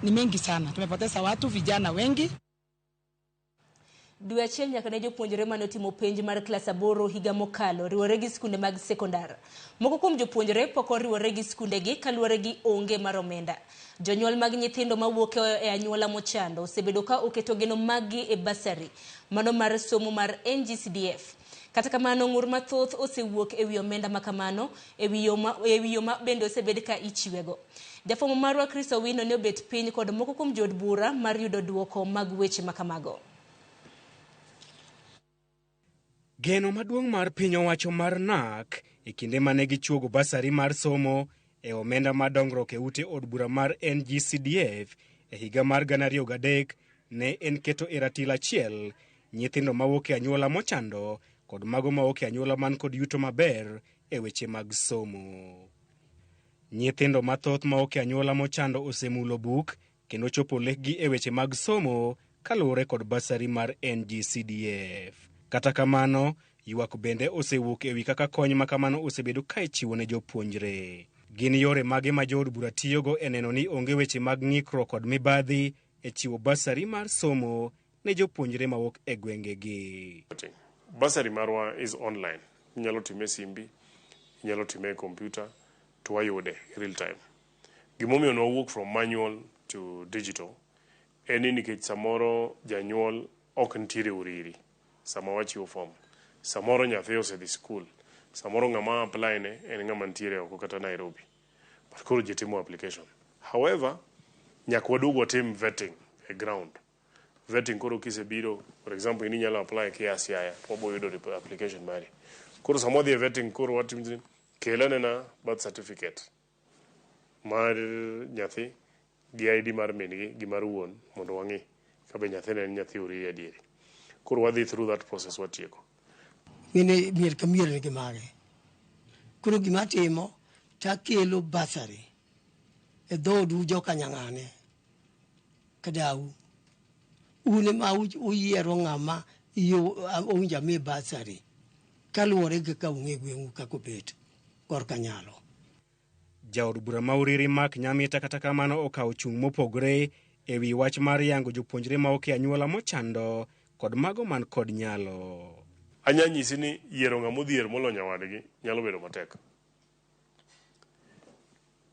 Ni mengi sana, tumepoteza watu vijana wengi. Dwe achiel nyaka ne jopuonjre mane otimo penj mar klas aboro higa mokalo riwore gi skunde mag sekondar. Moko kuom jopuonjre pok oriwore gi skundegi kaluwore gi onge mar omenda. Jonyuol mag nyithindo mawuok e anyuola mochando osebedo ka oketo geno maggi e basari, mano mar somo mar NGCDF. Kata kamano ng'ur mathoth osewuok e wi omenda ma kamano, e wi yo ma bende osebed ka ichiwego. Jafwambo marwa Chris Owino ne obet piny kod moko kuom jood bura mar yudo duoko mag weche makamago. Geno maduong' mar piny owacho mar NAC e kinde mane gichuogo basari mar somo e omenda mar dongruok e ute od bura mar NGCDF e higa mar 2003 ne en keto e ratil achiel nyithindo mawuok e anyuola mochando kod mago mawuok e anyuola man kod yuto maber e weche mag somo. Nyithindo mathoth mawuok e anyuola mochando osemulo buk kendo chopo lekgi e weche mag somo kaluwore kod basari mar NGCDF. Kata kamano, ywak bende osewuok ewi kaka kony ma kamano osebedo ka ichiwo ne jopuonjre. Gin yore mage ma jood bura tiyogo e neno ni onge weche mag ng'ikruok kod mibadhi e chiwo basari mar somo ne jopuonjre mawuok e gwengegi. Basari marwa is online. Inyalo time e simbi, inyalo time e computer, to wayude real time. Gimomiyo ne wawuok from manual to digital en ni nikech samoro janyuol ok nitiere Uriri sama wachiwo form. Samoro nyathi osedhi school, samoro ng'ama apply ne en ng'ama nitiere oko kata Nairobi. But koro ji timo application. However, nyaka waduog watim vetting e ground. Vetting koro kisebiro, for example, in inyalo apply kia Siaya, to wabo yudo application mari. Koro sama wadhi e vetting koro watimo kel anena birth certificate mar nyathi gi ID mar min gi gi mar wuon mondo wang'i kabe nyathino en nyathi Uriri adieri. Koro wadhi through that process watieko. Ng'eni mier ka mier nigi mage. Koro gima atimo takelo basari e dhoodu joka Nyang'ane kadau. Un ema uyiero ng'ama owinjo ami basari kaluwore gi kaka ung'e gweng'u kaka obet korka nyalo. Jaod bura ma Uriri Mark Nyamita kata kamano okawo chung' mopogore e wi wach mar yango jopuonjre ma ok e anyuola mochando kod mago man kod nyalo. Anya nyisi ni yiero ng'ama odhier molo nyawadgi nyalo bedo matek.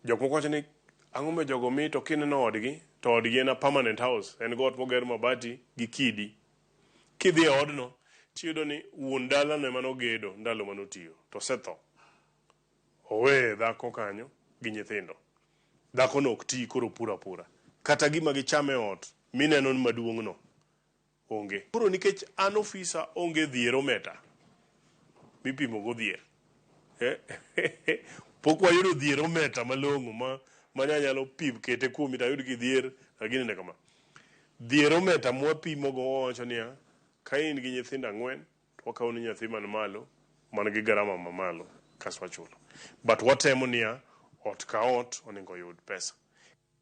Jok moko wacho ni ang'o ma jogo mi to kineno odgi to odgi en a permanent house, en got moger mabati gi kidi. Kidhi e odno tiyudo ni wuon dalano ema nogedo ndalo manotiyo to osetho. Oweye dhako kanyo gi nyithindo. Dhakono ok ti koro puro apura. Kata gima gichamo e ot mineno ni maduong' no onge. Koro nikech an ofisa onge dhierometer mipimo go dhier. Pok wayudo dhierometer malong'o ma manyalo pim kete kuomi to ayud kidhier lakini kama. Dhierometer mwapimo go wawacho niya ka in gi nyithindo ang'wen to wakawo ni nyathi man malo man gi garama mamalo kasto wachulo. But watemo niya ot ka ot onego oyud pesa.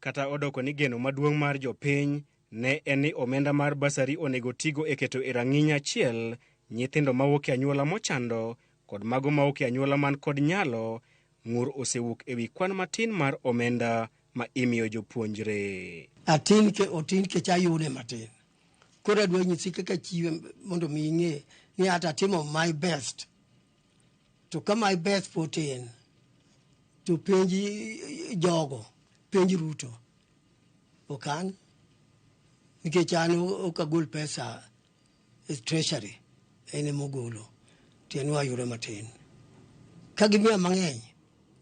Kata odoko ni geno maduong' mar jopiny ne en ni omenda mar basari onego tigo e keto e rang'iny achiel nyithindo mawuok e anyuola mochando kod mago mawuok e anyuola man kod nyalo, ng'ur osewuok e wi kwan matin mar omenda ma imiyo jopuonjre. Atin ke otin kech ayude matin. Koro adwa nyisi kaka chiwe mondo mi ing'e ni ata atimo my best. To ka my best pod tin, to penj jogo, penj Ruto. Ok an, nikech an ok agol pesa e treasury, en ema ogolo. Tiende ni wayudo matin. Ka gimiya mang'eny,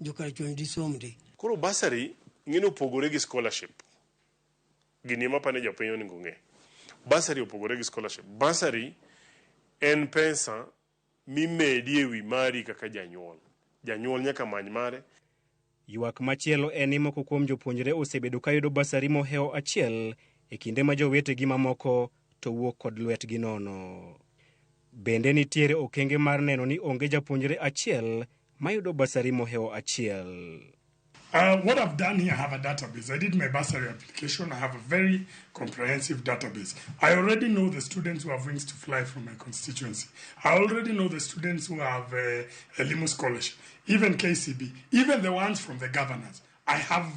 jokarachuonyo disom ndi. Koro bursary ing'e ni opogore gi scholarship. Gini ema apani jopiny onego ong'e. Bursary opogore gi scholarship. Bursary en pesa mimedi ewi mari kaka janyuol. Janyuol nyaka many mare. Ywak machielo en ni moko kuom jopuonjre osebedo ka yudo basari mohewo achiel e kinde ma jowetegi mamoko to wuok kod lwetgi nono. Bende nitiere okenge mar neno ni onge japuonjre achiel mayudo basari mohewo achiel. What I've done here, I have a database. I did my bursary application. I have a very comprehensive database. I already know the students who have wings to fly from my constituency. I already know the students who have a Elimu scholarship, even KCB, even the ones from the governors. I have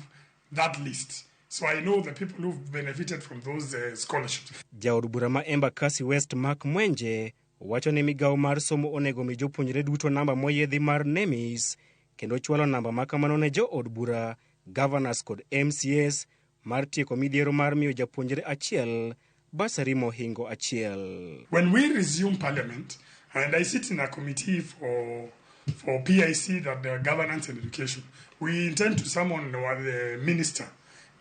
that list. So I know the people who've benefited from those scholarships. Jaod bura ma Embakasi West Mark Mwenje wacho ni migawo mar somo onego mi jopuonjre duto namba moyiedhi mar NEMIS kendo chwalo namba ma kamano ne jood bura, governors kod MCAs mar tieko midhiero mar miyo japuonjre achiel bursary mohingo achiel. When we resume parliament, and I sit in a committee for PIC, that the governance and education, we intend to summon the minister,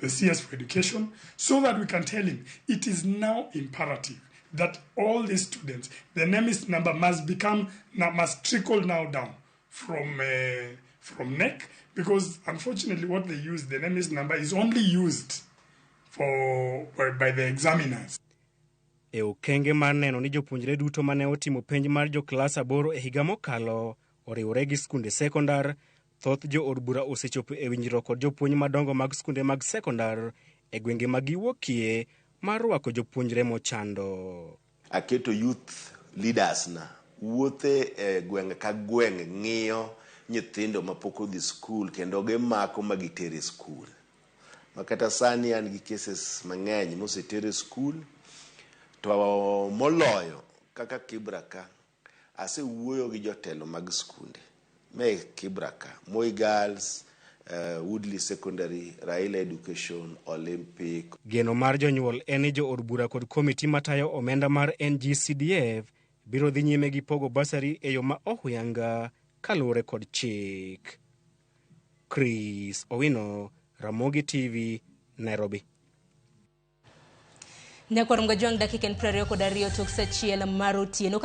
the CS for education, so that we can tell him it is now imperative that all these students, the NEMIS number must trickle now down from KNEC, because unfortunately what they use, the NEMIS number is only used for by the examiners. E okenge mar neno ni jopuonjre duto mane otimo penj mar joklas 8 e higa mokalo oriwore gi skunde sekondar, thoth jood bura osechopo e winjruok kod jopuonj madongo mag skunde mag sekondar e gwenge ma giwuokie mar rwako jopuonjre mochando. Aketo youth leaders na wuothe e gweng' ka gweng' ng'iyo nyithindo mapok odhi skul kendo gimako ma gitere skul. Makata sani an gi cases mang'eny moseter e skul to moloyo kaka Kibra ka asewuoyo gi jotelo mag skunde me Kibra ka, Moi Girls, Woodley Secondary, Raila Education, Olympic. Geno mar jonyuol en ni jood bura kod komiti matayo omenda mar NGCDF biro dhi nyime gi pogo bursary e yo ma ohuyanga kaluwore kod chik. Chris Owino, Ramogi TV, Nairobi. Nyakwar Mgajwang' dakika en 22 tok sa 1 mar otieno.